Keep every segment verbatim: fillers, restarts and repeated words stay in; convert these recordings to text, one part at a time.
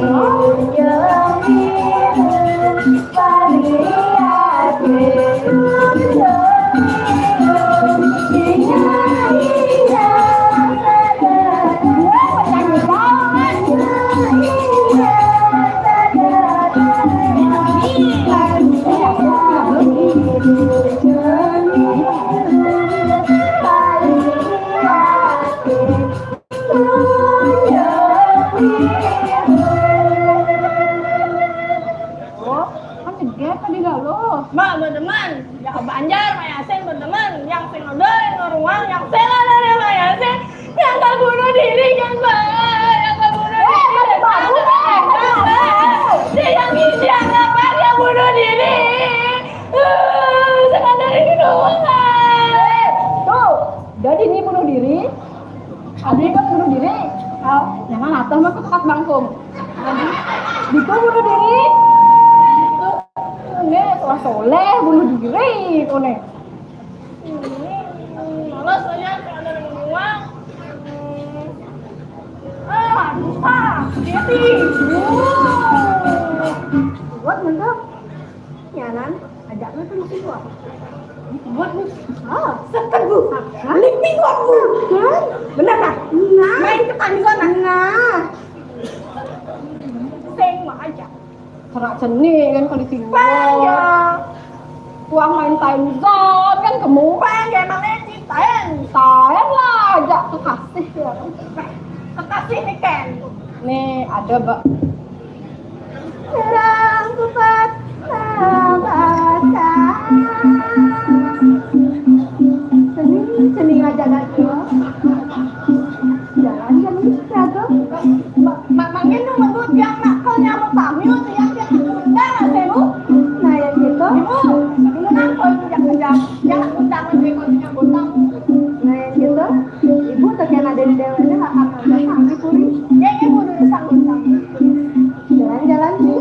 Oh, kan jeget tadi dah lo. Mak berteman, ya Banjar, Mak Yasin berteman, yang sing ada, yang ruang, yang sing ada, Mak Yasin, yang tak bunuh diri kan, Mak, yang tak bunuh diri kan, Mak. Dia yang ngisi apa, dia bunuh diri. Eh, sekadar ini doang, Mak. Tuh, jadi ini bunuh diri. Adi kan bunuh diri. Oh, jangan atau mah ke tempat bangkung. Itu bunuh diri. Itu, ini salah soleh bunuh diri itu nih. Hmm, malas aja, ada yang buang. Hmm. Ah, bisa. Dia sih. Buat mantap. Nyanan, ajak lu tuh mesti gua. Buat lu. Ah, seket bu. Hah? Lipi buat bu. Hah? Bener lah. Nah. Main ke tangga nah. Nah. Sing mah aja. Serak seni kan kalau tinggal. Bang, ya. Uang main time zone kan kamu. Bang, ya emangnya cintain. Cintain lah, ajak kekasih ya. Kekasih nih Ken. Nih ada, Mbak. Terang kupat tabasa. Seni, seni aja dah, Jo. Jalan kan ini jago. Mak, mak, mangin tuh mentut yang nak kau nyamuk pamit, yang, yang undang, saya, Bu. Nah, yang gitu. Ibu, ibu nangkol, yang undang, yang undang, yang undang. Nah, yang gitu. Ibu tekan ada di dewa ini, hak hak sampai pulih. Ya, ibu dulu sanggup, sanggup. Jalan-jalan sih.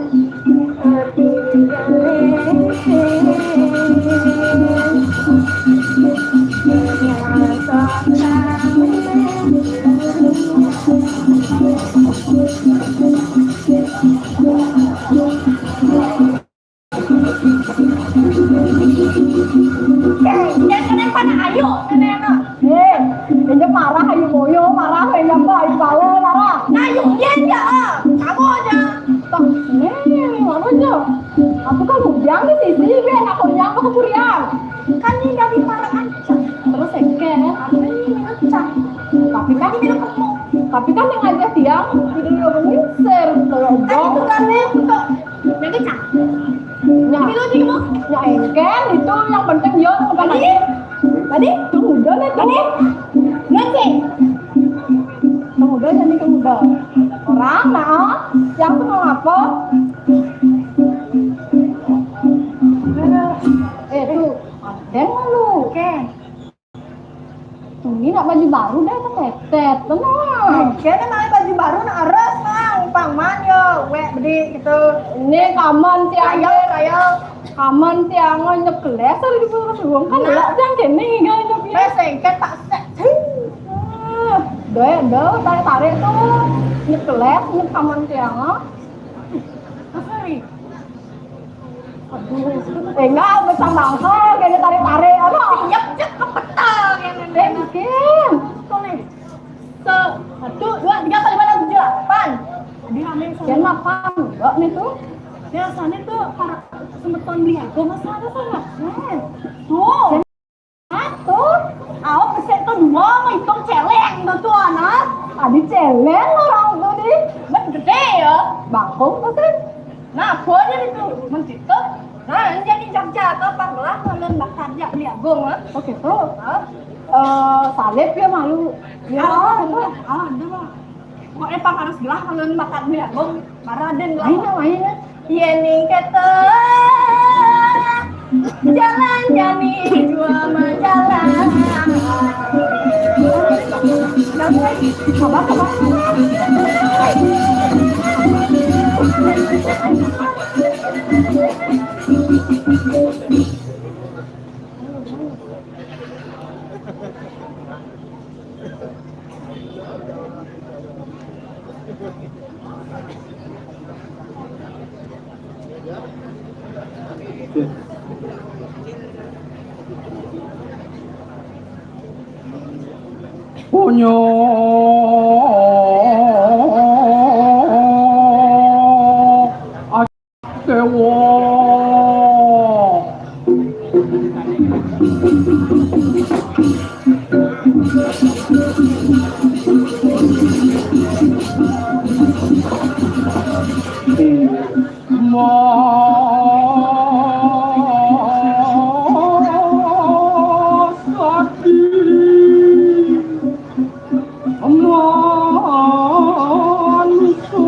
Eh, jangan kena panas, ayo, kena. Eh, ini marah, ayo boyo, marah, ayo apa, ayo bawa, marah. Nah, yuk, dia aja, ah. Kamu aja. Toh, ini, ini, mana aja? Aku kan bujang di sini, biar aku nyampe ke Purian. Kan ini dari para ancang. Terus engke, aku ini ancang. Tapi kan ini kamu. Tapi kan yang ngajak tiang, tidak orang ngincer, kalau kan itu kan untuk yang kencang. Nah, ini lo di kamu. Ya engke, itu yang penting dia untuk apa? Tadi, tadi, tunggu dulu, tadi. Nanti. Tunggu dulu, tadi tunggu dulu. Orang, nah, yang mau apa? Eh, tuh, ada lu. Oke. Ini nak baju baru dah, tetet. Tenang. Dia nak baju baru nak harus, Mang. Pangman yo, wek bedi gitu. Ini kaman tiang. Ayo, ayo. Kaman tiang nyekeles hari di bawah ruang kan. Nah. Lah, jangan kene, enggak ada biasa. Wes, engke tak set. Ah, doe, doe, tarik-tarik tuh. Nyekeles, nyek kaman tiang. Sorry. Aduh, enggak, besar bangsa, kayak tarik-tarik, apa? Siap, cek ke peta, kayak Eh, nenek. Mungkin. Tuh, nih. Se-, satu, dua, tiga, empat, lima, enam, tujuh, delapan. Tadi rame sana. Jangan makan, enggak nih tuh. Ya, sana tuh, para semeton beli aku, mas, sana, sana. Hmm. Tuh. Satu, awak pesek tuh dua, menghitung celeng tuh, tuh, anak. Tadi celeng orang tuh, di. Kan gede ya. Bangkung tuh, kan. Nah, apa aja itu? Mencitu. Nah, jadi Jogja atau Panglah, lalu bakar jak di Agung, ah. Oke, tuh. Hah? Eh, salib ya malu. Ya, oh, apa? Ada, Bang. Pokoknya pang harus gelah kalau makan mie abang, marah den lah. Ayo, ayo. Iya nih kata jalan jani dua majalah. Sabar, sabar. Punya Akewa. Masati manusa.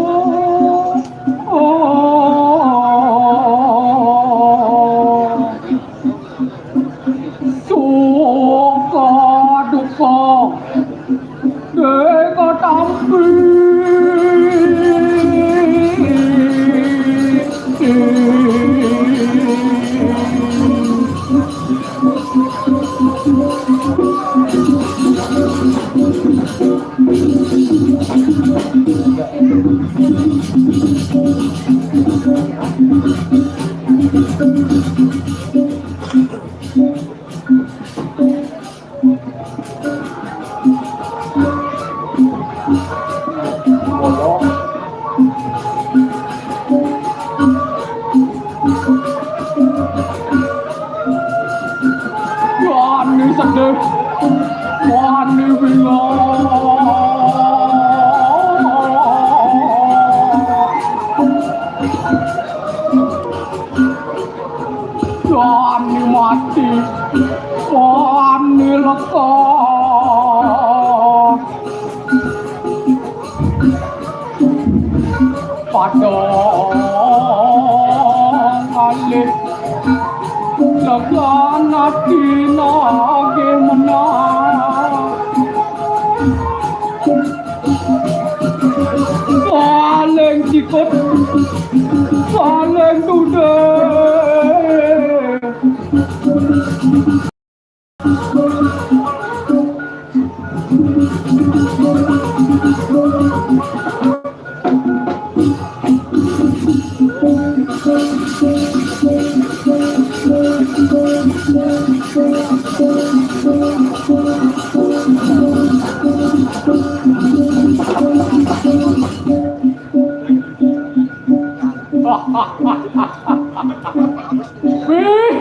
Suka duka deka tampi. Wani sedih, wani bingung. Wani mati, wani leka. Padha ngalih legan ati nagih menang. Paling sikut, paling tudeh. Wih.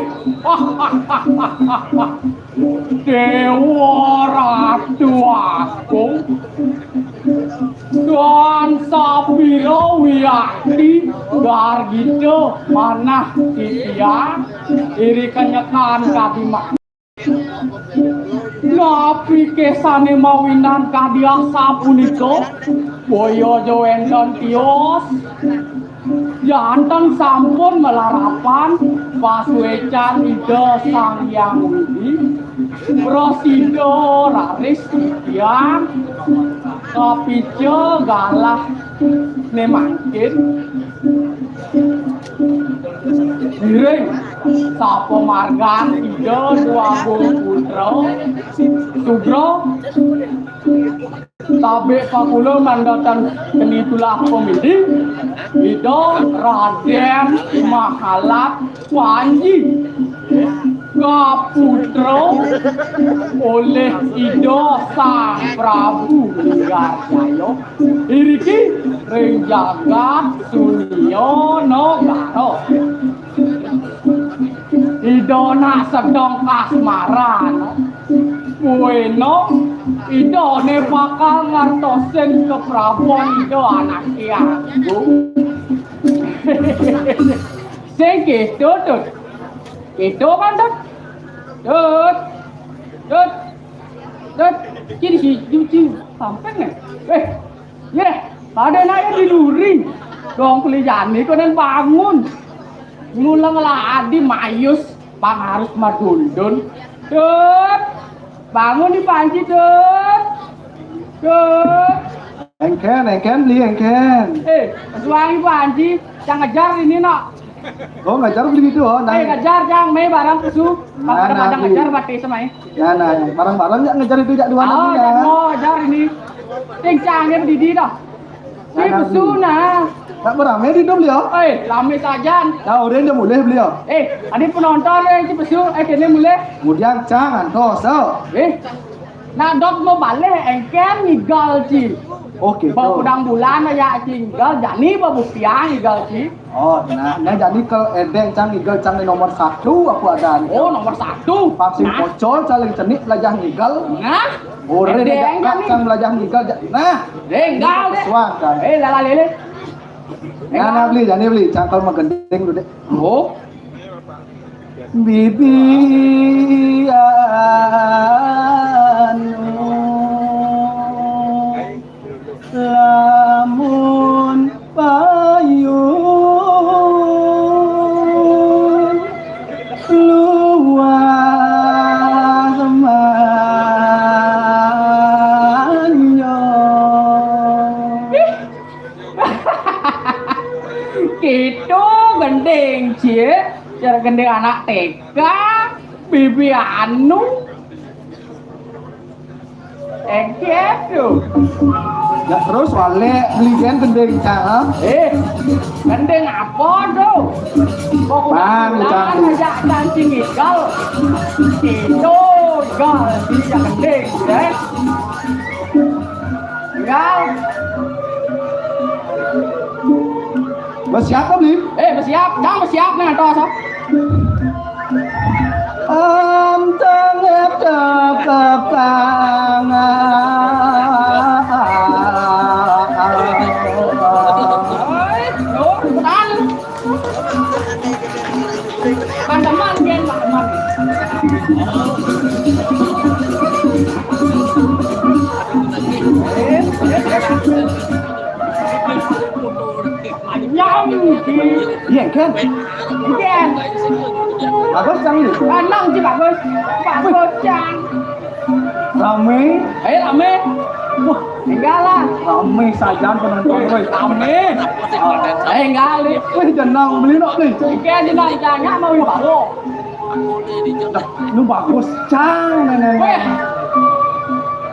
Dewa Ratu Agung, dan sapira wiakti gargita manah titiang, iri kenyekan kadi ma-, napi kesane mawinan kadi asapunika, boya ja wenten tios. Janten sampun malarapan pasuecan Ida Sang Hyang Widi, prasida raris titiang kapica galah ne mangkin. Ngiring sapa margan Ida Dwagung Putra Sudra. Tabik pakula mandotan keni tulah pemidi, Ida Raden Mahalat Panji kaputra olih Ida Sang Prabu Garjaya iriki ring jagat Sunia Negara. Ida nak sedeng kasmaran. Buena, Ida ne bakal ngartosin keprabon Ida anake agung. Sing keto, Tut. Keto kan, Tut? Tut. Tut. Tut. Ciri si cuci samping nih. Eh, Yeh, pada naik di duri. Dong keli jani konen bangun. Ngulang lah adi mayus, pang harus madundun. Dut. Bangun di Panji, Dut. Dut. Engken, engken, beli engken. Eh, suangi Panji, yang ngejar ini nak. Oh, ngejar beli itu, oh, nah. Eh, ngejar, jang, me barang kesu. Nah, pada nah, pada beli. Ngejar, batis, mai. Ya, nah, bareng-bareng ya ngejar itu jak dua. Oh, nanti ya. Mau ngejar ini. Kencangnya berdiri dah. Ci pesu nah. Nak berame di dom beliau? Eh, lame sajan. Nah, udah dia mulai beliau. Eh, adi penonton eh, ci pesu, eh, kene mulai. Kemudian cang antos, oh. Eh, nak dot mau balik, engken ngigal ci. Oke, bau tuh. Pedang bulan aja ci ngigal, jani bau bupiah ngigal ci. Oh, nah, nah, jadi kalau edeng cang ngigal cang di nomor satu, apa ada nih? Oh, nomor satu. Vaksin nah. Pocol, caling cenik, belajar ngigal. Nah, ore edeng dekat cang belajar ngigal. Ja-, nah, tinggal deh. Suang kan. Eh, lala lele. Nah, nah, beli, jadi beli, cangkal magending dulu deh. Oh. Bibi anu lamun payung luwah manyo. Gitu gending, Cik. Cara gending anak T K, bibi anu. Engke tuh. Ya terus wale beli kan gending cang. Eh, gending apa tuh? Bang, cang. Aja cang sing igal. Itu igal bisa gending, ya. Igal. Besiap apa, Bli? Eh, besiap. Cang besiap nih, atas. Antang tetap kekangan. Pandeman, Gen, pandeman. Anyam. Iya, kan? Iya. Bagus, Cang, ini. Lanang sih bagus. Bagus, Cang. Rame. Eh, rame. Wah, enggak lah. Rame sajan penonton, woi. Rame. Eh, enggak, Li. Wih, jenang beli nok, Li. Oke, jenang, jangan mau yang baru. Dah, lu bagus, Cang, nenek. Weh.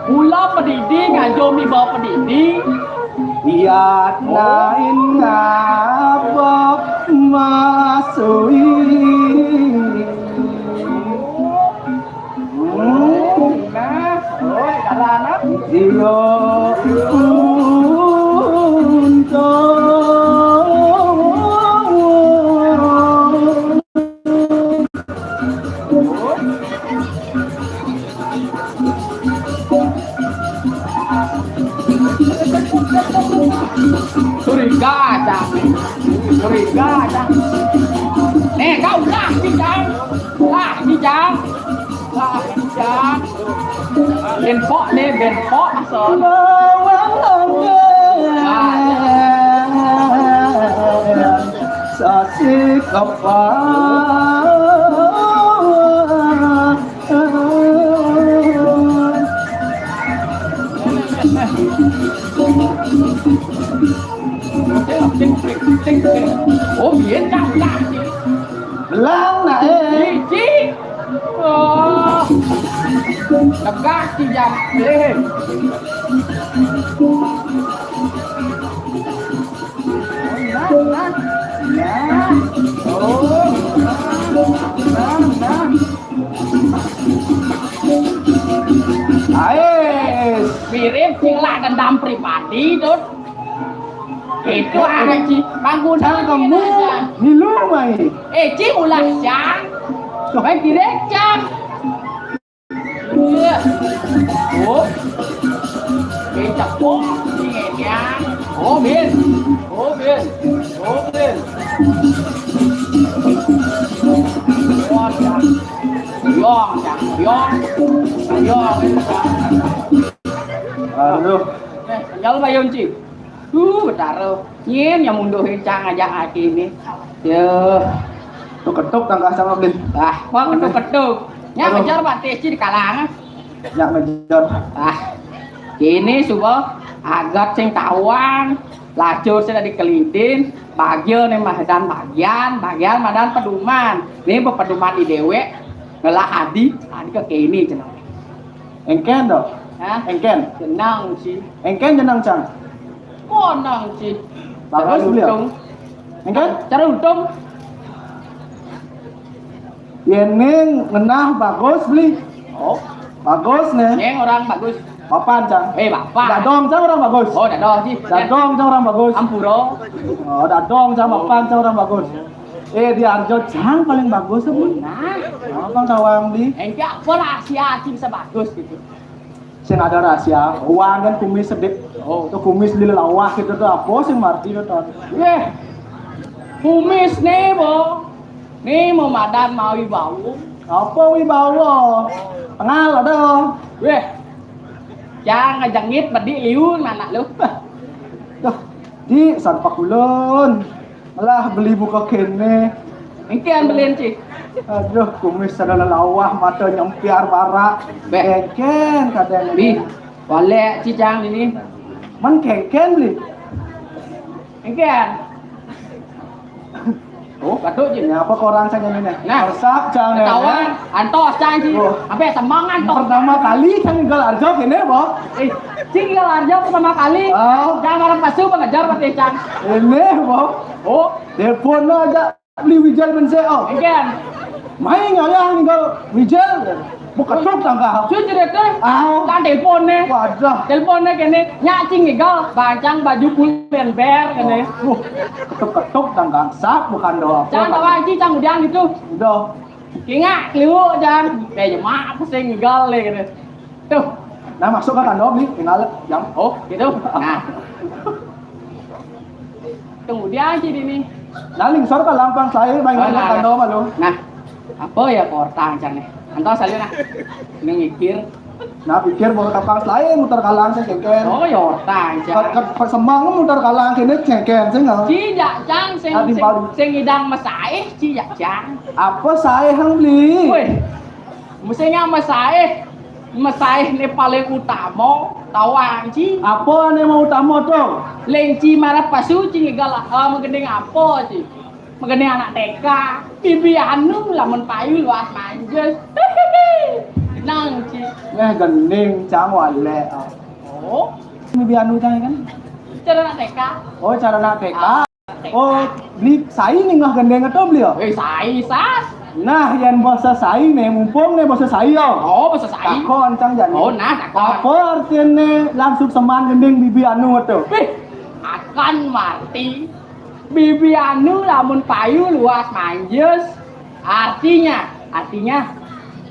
Mula pedidi, ngajo mi bawa pedidi. Iya, oh. Nain ngabok masui. Hmm. Nah, oh, jalan, ah. Iya, untung. Curiga, Cang. Curiga, Cang. Nih, kau lah, Cang. Lah, Cang. Lah, Cang. Bén pok nih, bén pok, asal. Bawang longgar. Ah, iya. Sasi kepala. Oh, biyen cak, cak. Belang nak, eh. Cici. Oh. Tegak, kijang. Eh. Nah, nah, nah. Oh, nah, nah, nah. Ais, mirip sing lah dendam pribadi, Dut. Itu aja, Ci. Bangun. Cang, kamu aja. Ngilu, mai. Eh, Ci, ulah, Cang. Main direk, Cang. Iya. Oh. Kecap, oh, ini ya. Oh, Bin. Oh, Bin. Oh, Bin. Yong, Cang. Yong, Cang. Yong. Yong, ini, Cang. Aduh. Eh, jauh, Pak Yonci. Duh, betara. Nyén nyang munduhin cang ajak ati ini. Yeuh. Ketuk-ketuk tangkah sama, Blin. Ah, wah, ketuk-ketuk. Nyak ngejar Pak Teci di kalangan. Nyak ngejar. Ah, kini suba agat sing tawang, lacur sing dikelidin, bagia nih madan bagian, bagian madan peduman. Nih bepeduman di dewek, ngelah adi, adi ke kini cenah. Engken dong. Hah? Engken. Jenang sih. Engken jenang, Cang. Konang, Ci. Bagus, Beli. Cara untung. Engké? Cara untung. Yén ngenah bagus, Beli. Oh. Bagus, né. Neng orang bagus. Papan, Cang. Eh, Bapak. Dadong, Cang, orang bagus. Oh, dadong, Ci. Dadong, Cang, orang bagus. Ampura. Oh, dadong, Cang, papan, Cang, orang bagus. Eh, di Arjo, Cang, paling bagus, Bu. Nah. Apa tawang, Beli? Engké apa rahasia Ci bisa bagus gitu? Sing ada rahasia, uang kan kumis sedih. Oh. Tuh kumis di lelawah gitu tuh, apa sing marti tuh, Ton? Eh, kumis né, Bo. Né mau madan mawi bau. Apa wibawa? Tengal ada. Wéh. Cang ngejengit bedik liu anak lu. Duh, di sarpa kulon. Lah, Beli buka kéné. Engkén Beli, Ci. Aduh, kumis ada lelawah, mata nyempiar barak. Béh. Kénkén kadang. Beli, walék Ci, Cang, ini. Men kénkén, Beli. Engkén. Oh, batuk, Ci. Ini apa korang, Cang, ini? Nah. Resap, Cang, ya? Ketahuan, antos, Cang, Ci. Oh. Sampai semang antos. Pertama kali, Cang, ninggal Arjo kéné, Bo. Eh, Ci ninggal Arjo pertama kali. Oh. Cang orang pasu mengejar berarti, Cang. Ini, Bo. Oh. Telepon lo aja. Beli Wijal ben sih, oh. Engkén. Main ngayah ninggal Wijal. Buka tuk tangga. Sujud itu. Ah. Kan telepon né. Wadah. Telepon né kéné. Nyak Ci ninggal. Bancang baju kulit ber kéné. Wah, ketuk-ketuk tangga. Sap bukan doa. Cang tawa Ci, Cang udah gitu. Udah. Kingak, keliu, Cang. Kayak jemak, pusing ninggal deh gitu. Tuh. Nah, masuk ke kandom nih, tinggal jam. Oh, gitu. Nah. Kemudian Ci di nih. Nah, lingsor ka lampang saya, main. Oh, ke nah, kandom, halo. Nah, apa ya kortang, Cang, nih? Antos aja, nah. Ini mikir. Nah, pikir mau kapang selain muter kalang saya kénkén. Oh, ya ortang, Cang. Kat, kat semang muter kalang kéné kénkén, saya nggak. Ci jak, Cang, sing, nah, di sing, baru. Sing idang mesaih, Ci jak, Cang. Apa saih, Beli? Wéh. Mestinya mesaih, mesaih né paling utama, tawang Ci. Apa né mau utama tuh? Lain Ci marep pasu Ci ngigal, eh, magending apa Ci? Magending anak T K. Bibi anu lamun payu luas manjus. Nang Ci. Méh gending, Cang, walék. Oh. Bibi anu, Cang, kan? Cara anak T K. Oh, cara anak T K. Ah. Oh, Beli sai ningeh gending atau Beli, ya? Eh, sai, sas. Nah, yén basa sai né, mumpung né basa sai, ya. Oh, basa sai. Takon, Cang, jani. Oh, nah, takon. Apa artiné langsung seman gending bibi anu atau? Bih, akan marti. Bibi anu lamun payu luas manjus. Artinya, artinya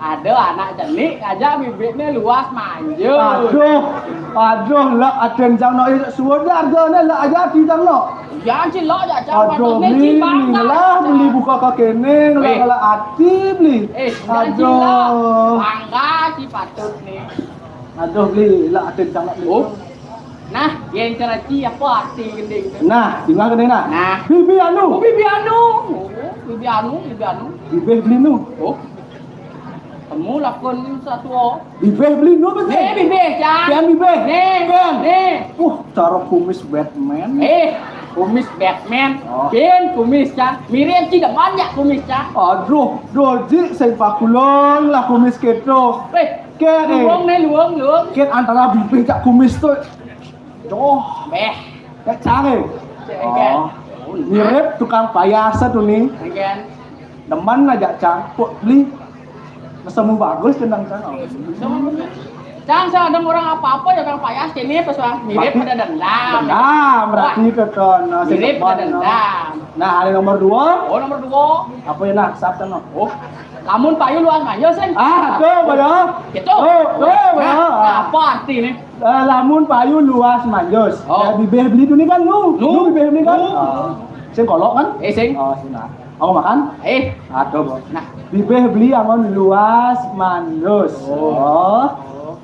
ada anak cenik ngajak bibitné luas manjus. Aduh, aduh, lek adén Cang nok suwun argané lek aja ati Cang nok. Jangan cilok ya, Cang. Aduh, patutné Beli, Ci bangga, lah, Cang. Beli buka ka kéné, ngelak-ngelak ati, Beli. Eh, jangan cilok. Aduh. Bangga Ci patutné. Aduh, Beli, lek adén Cang nok, Beli. Oh. Nah, yén cara Ci apa arti gending tu? Nah, tinggal gending nah. Nah. Bibi anu. Oh, bibi anu. Oh, bibi anu, bibi anu. Bibih Beli nu. Oh. Temu lakon satua. Bibih Beli nu betul. Né, bibih, Cang. Pian bibih. Né. Pian. Né. Uh, cara kumis Batman. Eh, kumis Batman. Oh. Pian kumis, Cang. Mirip Ci demen ya kumis, Cang. Aduh, doji sing pakulon lah kumis kéto. Wéh. Kén, eh. Luwung né, luwung, luwung. Kén antara bibih jak kumis tu. Doh. Béh. Kayak Cang, eh. Cek, oh. Mirip tukang payas tu nih. Engkén. Demen aja, Cang. Kok Beli? Semu bagus gending, Cang. Cang, saya ada orang apa-apa ya, tukang payas kéné pas orang mirip. Berarti pada dendam. Dendam, berarti. Wah. Itu tuh, nah, si mirip demen, pada nah. Dendam. Nah, ada nomor dua. Oh, nomor dua. Apa ya, nah, siapa, nah? Oh. Lamun payu luas manjus, sing. Ah, tuh, Pak, ya. Gitu. Tuh, tuh, nah, ya. Nah, apa arti nih? Eh, lamun payu luas manjus. Oh. Ya, bibih Beli tu nih kan lu. Lu. Lu bibih Beli kan? Lu. Oh. Sing kolok kan? Eh, sing. Oh, sing nah. Aku makan? Eh. Aduh, Bo. Nah. Bibih Beli angon luas manjus. Oh. Oh.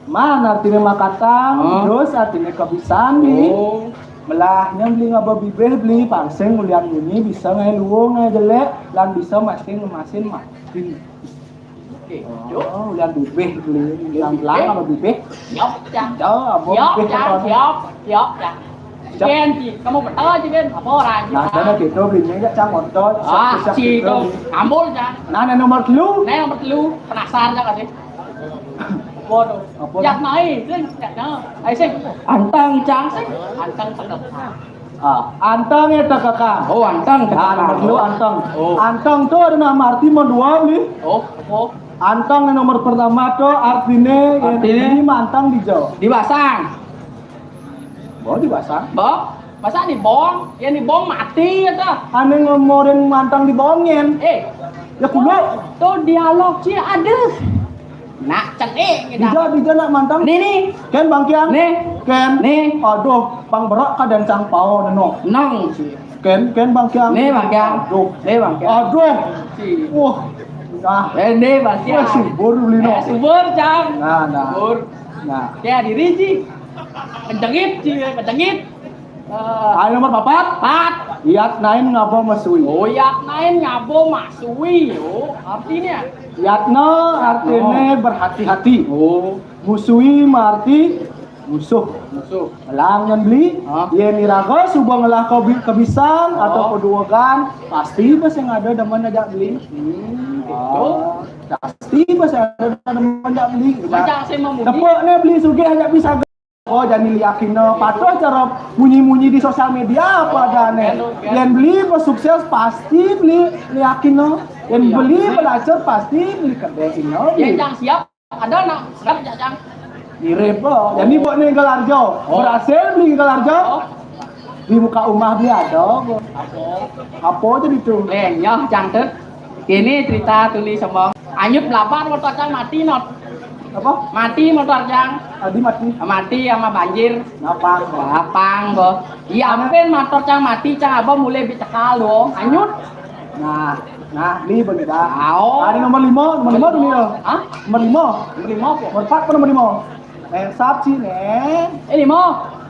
Man artiné makatang, oh. Jus artiné kebisan nih. Oh. Melahnya Beli ngaba bibih Beli, pang sing ulian ngini bisa ngaé luwung, ngaé jelék, lan bisa masing ngemasin makin. Oké, oh, yuk. Ulian bibih Beli, ulian belang apa bibih? Siap, Cang. Jauh, apa siap, bibih Cang, apa? Siap, siap, Cang. Siap. Jen, Ci, kamu betul, Ci, Jen. Apa orang, Ci? Nah, ada gitu, Beli, enggak, Cang, otot. Ah, siap, siap, Ci, gitu. Itu. Ambul, Cang. Nah, nah, nomor telu. Nah, nomor telu. Penasaran, Cang, kasih. Apa? Yatnaé, sing, yatna. Ayo, sing. Anteng, Cang, sing. Anteng tekekang. Ah, anteng ya tekekang. Oh, anteng tekekang. Nah, nomor telu anteng. Oh. Anteng tuh ada nama arti mau dua, Bli. Oh, apa? Anteng yang nomor pertama tuh artinya yang Artinya? Ini mantang di Jawa. Dibasang. Bawa dibasang. Bawa? Masa dibong? Ya dibong mati ya tuh. Aneh ngomorin mantang dibongin. Eh, ya kulo. Tuh dialog sih, aduh. Nak cengek gitu. Dija, dija nak mantang. Nih, nih. Ken Bang Kiang. Nih. Ken. Nih. Aduh, Bang Berak kadang cang pao neno. Nong sih. Ken, ken Bang Kiang. Nih, Bang Kiang. Aduh. Nih, Bang Kiang. Aduh. Sih. Wah. Nah. Eh, nih, Bang Kiang. Wah, subur, Lino. Eh, subur, Cang. Nah, nah. Subur. Nah. Ya, diri sih. Kejengit sih, kejengit. Eh, ayo nomor papat. Pat. Yatnain ngabo masui. Oh, yatnain ngabo masui. Oh, artinya? Yatna artinya berhati-hati. Oh. Musui arti musuh. Musuh. Langan beli, hah? Yén iraga suba ngelah kebi-, kebisang atau keduwegan, pasti bes yang ada demen ajak beli. Hmm, gitu. Ah, pasti bes yang ada demen ajak beli. Macam saya mau mudik. Tepuk nih beli sugih ajak bisa. Oh, jani liakina, patuh cara munyi-munyi di sosial media apa adane. Yén beli sukses pasti beli liakina. Yén beli belajar pasti beli kedai ina. Ya, beli. Yang siap ada nak siap jak, Cang. Mirip kok. Jani buat nih Galarjo. Oh. Berhasil beli Galarjo. Oh. Di muka rumah dia ada kok. Apa? Apa aja itu? Eh, nyah, Cang, tut. Ini cerita tuni sembong. Anyut belabar motor Cang mati, not. Apa? Mati motor Cang. Tadi mati. Mati sama banjir. Lapang. Lapang, boh. Iya, ampun motor Cang mati, Cang abah mulai bicekal dong. Anyut. Nah, nah, ini bener. Au. Ada nomor lima, nomor lima tuh nih. Hah? Nomor lima. Nomor lima apa? Nomor empat apa nomor lima? Eh, sap sih, Neng. Eh, lima.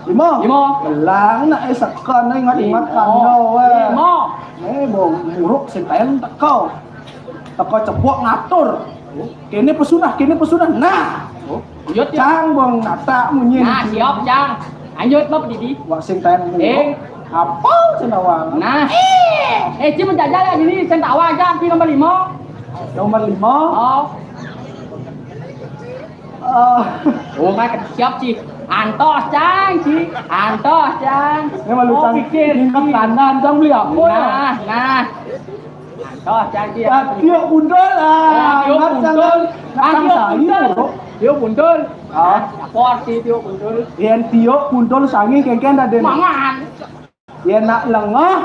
Lima? Lima. Belang, nak, eh, sekan, eh, ingat-ingat kan, lima. Lima. Eh, bau muruk, sintayang teko. Teko cepok ngatur. Kene pesunah, kene pesunah. Nah. Oh, iya, iya. Cang, bang, nata munyi. Nah, siap, Cang. Lanjut, Bang, Didi. Wah, sintayang muruk. Eh. Apa, sentawang? Nah. Eh, Ci menjajal ya, ini sentawang aja, Ci nomor lima. Nomor lima? Oh. Ah. Oh, kan siap, Ci. Antos, Cang, Ci. Antos, Cang. Ini malu, oh, Cang. Pikir, ingat Ci. Kanan, Cang beli apa ya? Nah, nah. Antos, Cang, Ci. Ya, tiok bundol lah. Ya, tiok bundol. Ingat, Cang. Ah, tiok bundol. Tiok bundol. Ah. Apa arti tiok bundol? Yang tiok bundol sangi kengkeng ada. Mangan. Yén nak lengah,